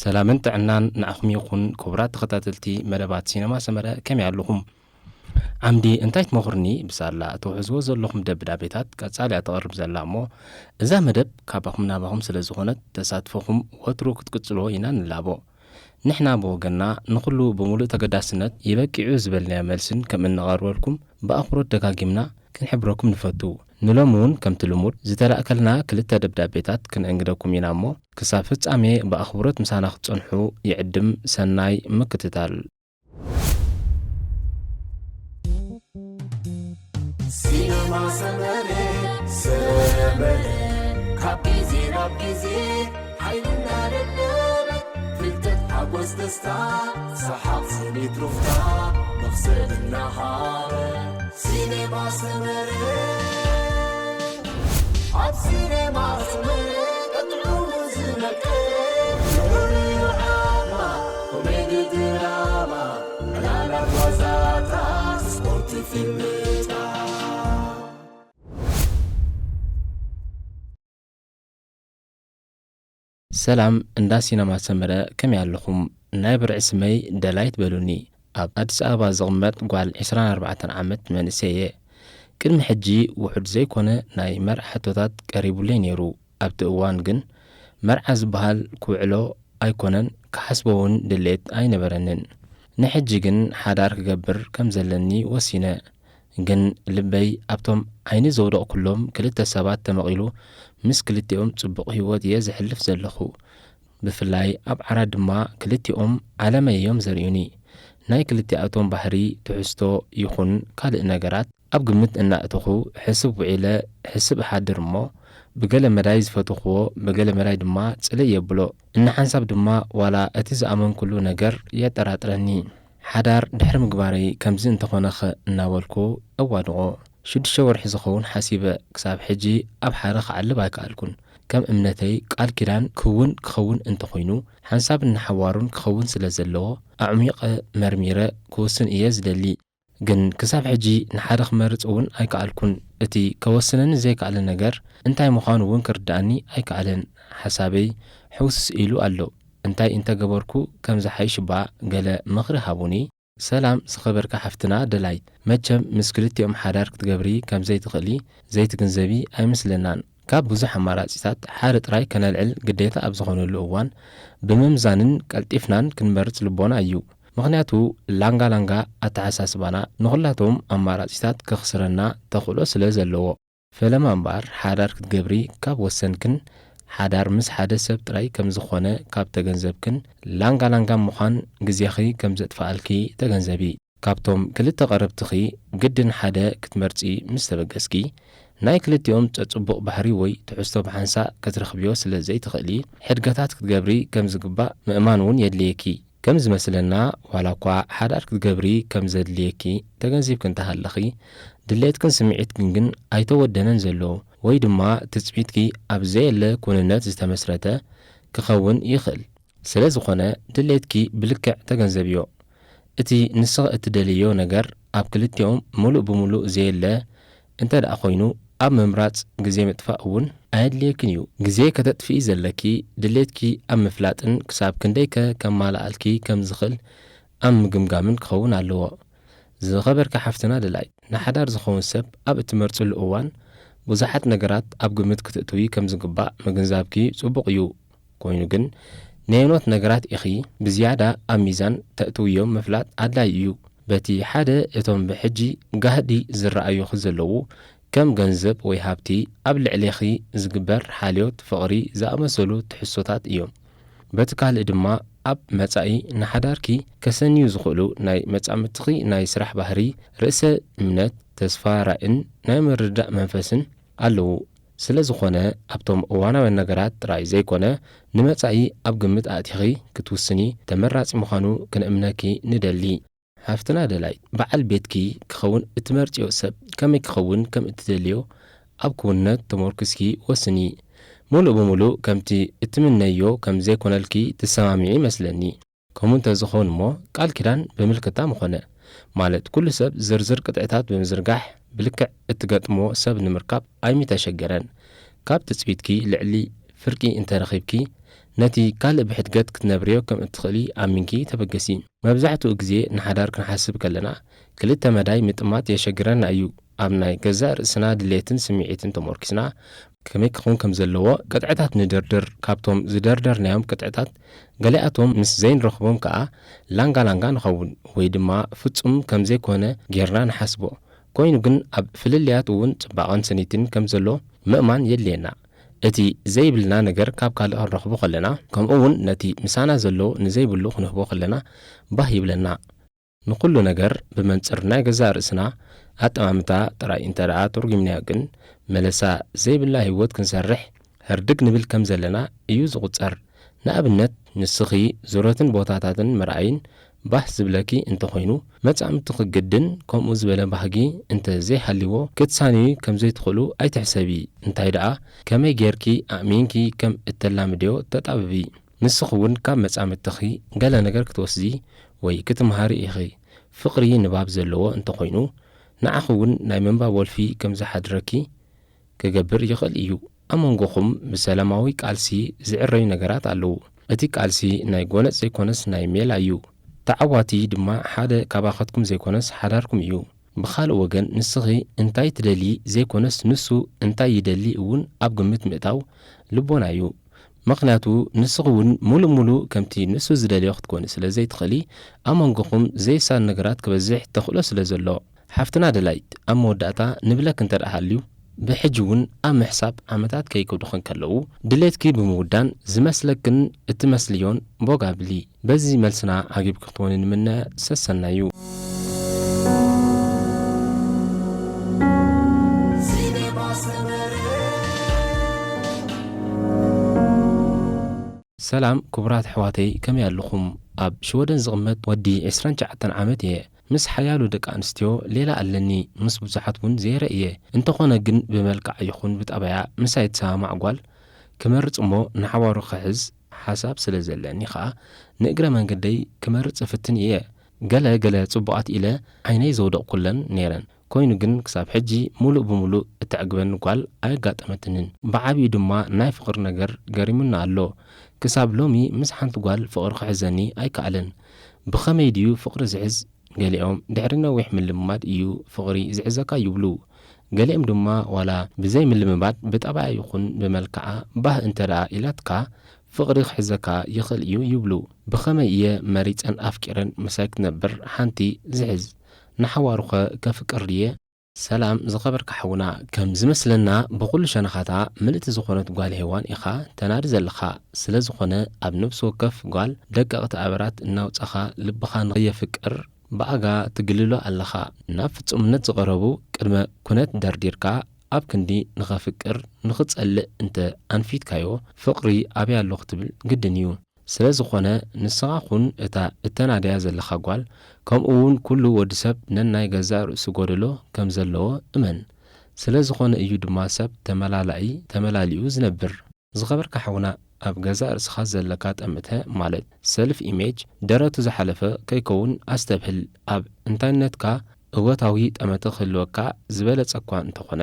ሰላምን ጥዕናን ንዓኹም ይኹን ክቡራት ተኸታተልቲ መደባት ሲነማ ሰመረ፣ ከመይ ኣለኹም? ዓምዲ እንታይ ትመኽሩኒ ብሳላ እተውሕዝዎ ዘለኹም ደብዳቤታት ቀጻልያ ትቐርብ ዘላ እሞ፣ እዛ መደብ ካባኹም ናባኹም ስለ ዝኾነት ተሳትፎኹም ወትሩ ክትቅጽልዎ ኢና ንላቦ። ንሕና ብወገንና ንኹሉ ብምሉእ ተገዳስነት ይበቂዑ ዝበልናዮ መልስን ከም እነቐርበልኩም ብኣኽብሮት ደጋጊምና ክንሕብረኩም ንፈቱ። ንሎሚ እውን ከምቲ ልሙድ ዝተላእከልና ክልተ ደብዳቤታት ክነእንግደኩም ኢና እሞ፣ ክሳብ ፍጻሜ ብኣኽብሮት ምሳና ክትጸንሑ ይዕድም። ሰናይ ምክትታል። ሲነማ ሰመረ፣ ሰመረ፣ ካብ ግዜ ናብ ግዜ ሓይልና ደደበ፣ ፍልጠት ሓጎስ ደስታ፣ ሰሓቕ ስኒት ሩፍታ፣ መኽሰብ እናሃበ። ሲነማ ሰመረ፣ ኣብ ሲነማ ሰመረ፣ ጥዑም ዝመቀረ፣ ፍቕሪ ዓማ፣ ኮሜዲ ድራማ፣ ዕላላት ዋዛታት፣ ስፖርት ፊልምታት። ሰላም እንዳ ሲነማ ሰመረ፣ ከመይ ኣለኹም? ናይ ብርዒ ስመይ ደላይት በሉኒ። ኣብ ኣዲስ ኣበባ ዝቕመጥ ጓል ዕስራን ኣርባዕተን ዓመት መንእሰይ እየ። ቅድሚ ሕጂ ውሑድ ዘይኮነ ናይ መርዓ ሕቶታት ቀሪቡለይ ነይሩ። ኣብቲ እዋን ግን መርዓ ዝበሃል ክውዕሎ ኣይኮነን፣ ክሓስቦ እውን ድሌት ኣይነበረንን። ንሕጂ ግን ሓዳር ክገብር ከም ዘለኒ ወሲነ። ግን ልበይ ኣብቶም ዓይኒ ዘውደቕኩሎም ክልተ ሰባት ተመቒሉ፣ ምስ ክልቲኦም ጽቡቕ ህይወት እየ ዘሕልፍ ዘለኹ። ብፍላይ ኣብ ዓራት ድማ ክልቲኦም ዓለመይ እዮም ዘርእዩኒ። ናይ ክልቲኣቶም ባህሪ፣ ትሕዝቶ ይኹን ካልእ ነገራት ኣብ ግምት እናእተኹ ሕስብ ውዒለ ሕስብ እሓድር እሞ፣ ብገለ መዳይ ዝፈተኽዎ፣ ብገለ መዳይ ድማ ጽልእ የብሎ። እንሓንሳብ ድማ ዋላ እቲ ዝኣመንኩሉ ነገር የጠራጥረኒ። ሓዳር ድሕሪ ምግባረይ ከምዚ እንተኾነኸ እናበልኩ እዋድቖ። ሽዱሽተ ወርሒ ዝኸውን ሓሲበ፣ ክሳብ ሕጂ ኣብ ሓደ ክዓልብ ኣይከኣልኩን። ከም እምነተይ ቃል ኪዳን ክውን ክኸውን እንተኾይኑ፣ ሓንሳብን ንሓዋሩን ክኸውን ስለ ዘለዎ፣ ኣዕሚቐ መርሚረ ክውስን እየ ዝደሊ። ግን ክሳብ ሕጂ ንሓደ ክመርጽ እውን ኣይከኣልኩን። እቲ ከወስነኒ ዘይከኣለ ነገር እንታይ ምዃኑ እውን ክርድኣኒ ኣይከኣለን። ሓሳበይ ሕውስስ ኢሉ ኣሎ። እንታይ እንተገበርኩ ከም ዝሓይሽ እባ ገለ ምኽሪ ሃቡኒ። ሰላም ዝኸበርካ ሓፍትና ደላይት፣ መቸም ምስ ክልቲኦም ሓዳር ክትገብሪ ከም ዘይትኽእሊ ዘይትግንዘቢ ኣይመስለናን። ካብ ብዙሕ ኣማራጺታት ሓደ ጥራይ ከነልዕል ግዴታ ኣብ ዝኾነሉ እዋን፣ ብምምዛንን ቀልጢፍናን ክንመርጽ ልቦና እዩ። ምኽንያቱ ላንጋ ላንጋ ኣተሓሳስባና ንኹላቶም ኣማራጺታት ከኽስረና ተኽእሎ ስለ ዘለዎ። ፈለማ እምበኣር፣ ሓዳር ክትገብሪ ካብ ወሰንክን፣ ሓዳር ምስ ሓደ ሰብ ጥራይ ከም ዝኾነ ካብ ተገንዘብክን፣ ላንጋ ላንጋ ምዃን ግዜኺ ከም ዘጥፍኣልኪ ተገንዘቢ። ካብቶም ክልተ ቀረብትኺ ግድን ሓደ ክትመርጺ ምስ ተበገስኪ፣ ናይ ክልቲኦም ጸጽቡቕ ባህሪ ወይ ትሕዝቶ ብሓንሳእ ክትረኽብዮ ስለ ዘይትኽእሊ፣ ሕድገታት ክትገብሪ ከም ዝግባእ ምእማን እውን የድልየኪ። ከም ዝመስለና፣ ዋላ እኳ ሓዳር ክትገብሪ ከም ዘድልየኪ ተገንዚብኪ እንተሃለኺ፣ ድሌትክን ስምዒትክን ግን ኣይተወደነን ዘሎ፣ ወይ ድማ ትጽቢትኪ ኣብ ዘየለ ኩንነት ዝተመስረተ ክኸውን ይኽእል። ስለ ዝኾነ፣ ድሌትኪ ብልክዕ ተገንዘብዮ። እቲ ንስኺ እትደልዮ ነገር ኣብ ክልቲኦም ምሉእ ብምሉእ ዘየለ እንተ ደኣ ኮይኑ፣ ኣብ ምምራጽ ግዜ ምጥፋእ እውን ኣየድልየክን እዩ። ግዜ ከተጥፍኢ ዘለኪ፣ ድሌትኪ ኣብ ምፍላጥን ክሳብ ክንደይከ ከማልኣልኪ ከም ዝኽእል ኣብ ምግምጋምን ክኸውን ኣለዎ። ዝኸበርኪ ሓፍትና ደላይ፣ ንሓዳር ዝኸውን ሰብ ኣብ እትመርጽሉ እዋን፣ ብዙሓት ነገራት ኣብ ግምት ክትእትዊ ከም ዝግባእ ምግንዛብኪ ጽቡቕ እዩ። ኮይኑ ግን፣ ነየኖት ነገራት ኢኺ ብዝያዳ ኣብ ሚዛን ተእትውዮም ምፍላጥ ኣድላዪ እዩ። በቲ ሓደ፣ እቶም ብሕጂ ጋህዲ ዝረኣዩኺ ዘለዉ፣ ከም ገንዘብ ወይ ሃብቲ ኣብ ልዕሌኺ ዝግበር ሓልዮት፣ ፍቕሪ ዝኣመሰሉ ትሕዝቶታት እዮም። በቲ ካልእ ድማ፣ ኣብ መጻኢ ንሓዳርኪ ከሰንዩ ዝኽእሉ ናይ መጻምድትኺ ናይ ስራሕ ባህሪ፣ ርእሰ እምነት፣ ተስፋ፣ ራእን ናይ ምርዳእ መንፈስን ኣለዉ። ስለ ዝኾነ፣ ኣብቶም እዋናውያን ነገራት ጥራይ ዘይኮነ፣ ንመጻኢ ኣብ ግምት ኣእቲኺ ክትውስኒ ተመራጺ ምዃኑ ክንእምነኪ ንደሊ። ሓፍትና ደላይ፣ በዓል ቤትኪ ክኸውን እትመርጽዮ ሰብ ከመይ ክኸውን ከም እትደልዮ ኣብ ክውንነት ተመርኲስኪ ወስኒ። ምሉእ ብምሉእ ከምቲ እትምነዮ ከም ዘይኮነልኪ ትሰማምዒ ይመስለኒ። ከምኡ እንተ ዝኸውን እሞ፣ ቃል ኪዳን ብምልክታ ምኾነ። ማለት፣ ኩሉ ሰብ ዝርዝር ቅጥዕታት ብምዝርጋሕ ብልክዕ እትገጥሞ ሰብ ንምርካብ ኣይምተሸገረን። ካብ ትጽቢትኪ ልዕሊ ፍርቂ እንተ ረኺብኪ፣ ነቲ ካልእ ብሕድገት ክትነብርዮ ከም እትኽእሊ ኣሚንኪ ተበገሲ። መብዛሕትኡ ግዜ ንሓዳር ክንሓስብ ከለና፣ ክልተ መዳይ ምጥማት የሸግረና እዩ። ኣብ ናይ ገዛእ ርእስና ድሌትን ስምዒትን ተመርኪስና፣ ከመይ ክኸውን ከም ዘለዎ ቅጥዕታት ንደርድር። ካብቶም ዝደርደርናዮም ቅጥዕታት፣ ገሊኣቶም ምስ ዘይንረኽቦም ከኣ ላንጋ ላንጋ ንኸውን፣ ወይ ድማ ፍጹም ከም ዘይኮነ ጌርና ንሓስቦ። ኮይኑ ግን፣ ኣብ ፍልልያት እውን ጽባቐን ስኒትን ከም ዘሎ ምእማን የድልየና። እቲ ዘይብልና ነገር ካብ ካልእ ክንረኽቦ ከለና፣ ከምኡ እውን ነቲ ምሳና ዘሎ ንዘይብሉ ክንህቦ ከለና፣ ባህ ይብለና። ንኹሉ ነገር ብመንጽር ናይ ገዛእ ርእስና ኣጠማምታ ጥራይ እንተ ደኣ ተርጒምናዮ ግን፣ መለሳ ዘይብላ ህይወት ክንሰርሕ ህርድግ ንብል ከም ዘለና እዩ ዝቑጸር። ንኣብነት፣ ንስኺ ዙረትን ቦታታትን ምርኣይን ባህ ዝብለኪ እንተኾይኑ፣ መጻምድትኺ ግድን ከምኡ ዝበለ ባህጊ እንተ ዘይሃልይዎ፣ ክትሳንዪ ከም ዘይትኽእሉ ኣይትሕሰቢ። እንታይ ደኣ፣ ከመይ ጌርኪ ኣእሚንኪ ከም እተላምድዮ ተጣብቢ። ንስኺ እውን ካብ መጻምድትኺ ገለ ነገር ክትወስዲ ወይ ክትምሃሪ ኢኺ። ፍቕሪ ንባብ ዘለዎ እንተኾይኑ፣ ንዓኺ እውን ናይ ምንባብ ወልፊ ከም ዝሓድረኪ ክገብር ይኽእል እዩ። ኣብ መንጎኹም ብሰላማዊ ቃልሲ ዝዕረዩ ነገራት ኣለዉ። እቲ ቃልሲ ናይ ጎነጽ ዘይኮነስ ናይ ሜላ እዩ። ተዓዋቲ ድማ ሓደ ካባኻትኩም ዘይኮነስ ሓዳርኩም እዩ። ብኻልእ ወገን፣ ንስኺ እንታይ ትደልዪ ዘይኮነስ ንሱ እንታይ ይደሊ እውን ኣብ ግምት ምእታው ልቦና እዩ። ምኽንያቱ፣ ንስኺ እውን ሙሉእ ሙሉእ ከምቲ ንሱ ዝደልዮ ክትኮኒ ስለ ዘይትኽእሊ፣ ኣብ መንጎኹም ዘይሳን ነገራት ክበዝሕ ተኽእሎ ስለ ዘሎ። ሓፍትና ደላይት፣ ኣብ መወዳእታ ንብለክ እንተ ደኣ ሃልዩ፣ ብሕጂ እውን ኣብ ምሕሳብ ዓመታት ከይከዱኽን ከለዉ፣ ድሌትኪ ብምውዳን ዝመስለክን እትመስልዮን ቦግ ኣብሊ። በዚ መልስና ዓጊብኪ ክትኮኒ ንምነ። ሰሰናዩ። ሰላም ክቡራት ኣሕዋተይ፣ ከመይ ኣለኹም? ኣብ ሽወደን ዝቕመጥ ወዲ ዕስራን ትሽዓተን ዓመት እየ። ምስ ሓያሎ ደቂ ኣንስትዮ ሌላ ኣለኒ፣ ምስ ብዙሓት እውን ዘይረ እየ። እንተኾነ ግን ብመልክዓ ይኹን ብጠባያ ምሳይ እትሰማማዕ ጓል ክመርጽ እሞ ንሓዋሩ ክሕዝ ሓሳብ ስለ ዘለኒ ኸኣ ንእግረ መንገደይ ክመርጽ እፍትን እየ። ገለ ገለ ጽቡቓት ኢለ ዓይነይ ዘውደቕኩለን ነይረን። ኮይኑ ግን ክሳብ ሕጂ ሙሉእ ብሙሉእ እተዕግበኒ ጓል ኣየጋጠመትንን። ብዓቢኡ ድማ ናይ ፍቕሪ ነገር ገሪሙኒ ኣሎ። ክሳብ ሎሚ ምስ ሓንቲ ጓል ፍቕሪ ክሕዘኒ ኣይከኣለን። ብኸመይ ድዩ ፍቕሪ ዝሕዝ? ገሊኦም ድሕሪ ነዊሕ ምልምማድ እዩ ፍቕሪ ዝሕዘካ ይብሉ። ገሊኦም ድማ ዋላ ብዘይ ምልምማድ ብጠባያ ይኹን ብመልክዓ ባህ እንተ ደኣ ኢላትካ ፍቕሪ ክሕዘካ ይኽእል እዩ ይብሉ። ብኸመይ እየ መሪጸን ኣፍቂረን ምሳይ ክትነብር ሓንቲ ዝሕዝ? ንሓዋሩኸ ከፍቅር ድየ? ሰላም ዝኸበርካ ሓውና፣ ከም ዝመስለና ብኹሉ ሸነኻታ ምልእቲ ዝኾነት ጓል ሄዋን ኢኻ ተናዲ ዘለኻ። ስለ ዝኾነ ኣብ ነፍሲ ወከፍ ጓል ደቀቕቲ ኣበራት እናውጻኻ ልብኻ ንኸየፍቅር ብኣጋ ትግልሎ ኣለኻ። ናብ ፍጹምነት ዝቐረቡ ቅድመ ኩነት ደርዲርካ ኣብ ክንዲ ንኸፍቅር ንኽጸልእ እንተ ኣንፊትካዮ ፍቕሪ ኣበይ ኣሎ ክትብል ግድን እዩ። ስለ ዝኾነ ንስኻ ኩን እታ እተናድያ ዘለኻ ጓል፣ ከምኡ እውን ኩሉ ወዲ ሰብ ነናይ ገዛእ ርእሱ ጎደሎ ከም ዘለዎ እመን። ስለ ዝኾነ እዩ ድማ ሰብ ተመላላኢ ተመላሊኡ ዝነብር። ዝኸበርካ ሓውና፣ ኣብ ገዛእ ርእስኻ ዘለካ ጠምተ ማለት ሰልፍ ኢሜጅ ደረቱ ዝሓለፈ ከይከውን ኣስተብህል። ኣብ እንታይነትካ እወታዊ ጠመተ ክህልወካ ዝበለጸ እኳ እንተኾነ፣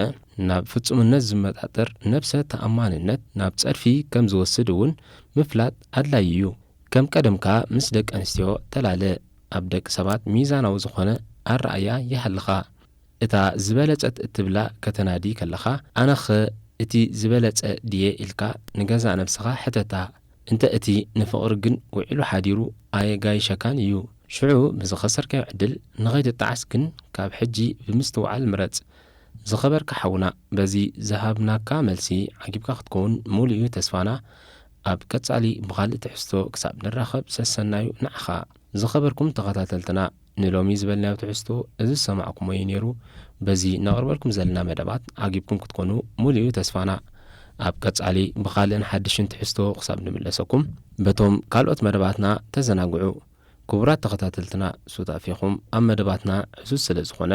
ናብ ፍጹምነት ዝመጣጠር ነብሰ ተኣማንነት ናብ ጸድፊ ከም ዝወስድ እውን ምፍላጥ ኣድላዪ እዩ። ከም ቀደምካ ምስ ደቂ ኣንስትዮ ተላለ። ኣብ ደቂ ሰባት ሚዛናዊ ዝኾነ ኣረኣእያ ይሃልኻ። እታ ዝበለጸት እትብላ ከተናዲ ከለኻ፣ ኣነኸ እቲ ዝበለጸ ድየ ኢልካ ንገዛእ ነብስኻ ሕተታ። እንተ እቲ ንፍቕሪ ግን ውዒሉ ሓዲሩ ኣየጋይሸካን እዩ። ሽዑ ብዝኸሰርካዮ ዕድል ንኸይትጠዓስ ግን ካብ ሕጂ ብምስትውዓል ምረጽ። ዝኸበርካ ሓውና፣ በዚ ዝሃብናካ መልሲ ዓጊብካ ክትከውን ሙሉእ እዩ ተስፋና። ኣብ ቀጻሊ ብኻልእ ትሕዝቶ ክሳብ ንራኸብ ሰሰናዩ ንዓኻ። ዝኸበርኩም ተኸታተልትና፣ ንሎሚ ዝበልናዮ ትሕዝቶ እዚ ዝሰማዕኩሞ እዩ ነይሩ። በዚ ነቕርበልኩም ዘለና መደባት ዓጊብኩም ክትኮኑ ሙሉእ እዩ ተስፋና። ኣብ ቀጻሊ ብኻልእን ሓድሽን ትሕዝቶ ክሳብ ንምለሰኩም፣ በቶም ካልኦት መደባትና ተዘናግዑ። ክቡራት ተኸታተልትና፣ ሱታፌኹም ኣብ መደባትና ዕዙዝ ስለ ዝኾነ፣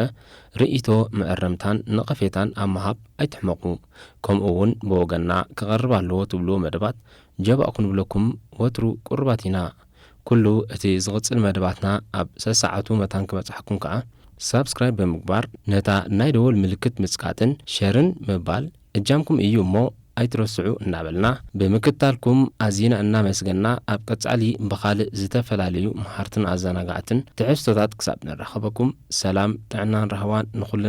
ርእይቶ፣ መእረምታን ነቐፌታን ኣብ ምሃብ ኣይትሕመቑ። ከምኡ እውን ብወገንና ክቐርብ ኣለዎ ትብልዎ መደባት ጀባእ ክንብለኩም ወትሩ ቅሩባት ኢና። ኩሉ እቲ ዝቕጽል መደባትና ኣብ ሰሰዓቱ መታን ክበጽሓኩም ከኣ፣ ሳብስክራይብ ብምግባር፣ ነታ ናይ ደወል ምልክት ምጽቃጥን ሸርን ምባል እጃምኩም እዩ እሞ፣ ኣይትረስዑ እናበልና፣ ብምክታልኩም ኣዚና እናመስገና፣ ኣብ ቀጻሊ ብኻልእ ዝተፈላለዩ መሃርትን ኣዘናጋዕትን ትሕዝቶታት ክሳብ ንራኸበኩም፣ ሰላም ጥዕናን ራህዋን ንኹልና።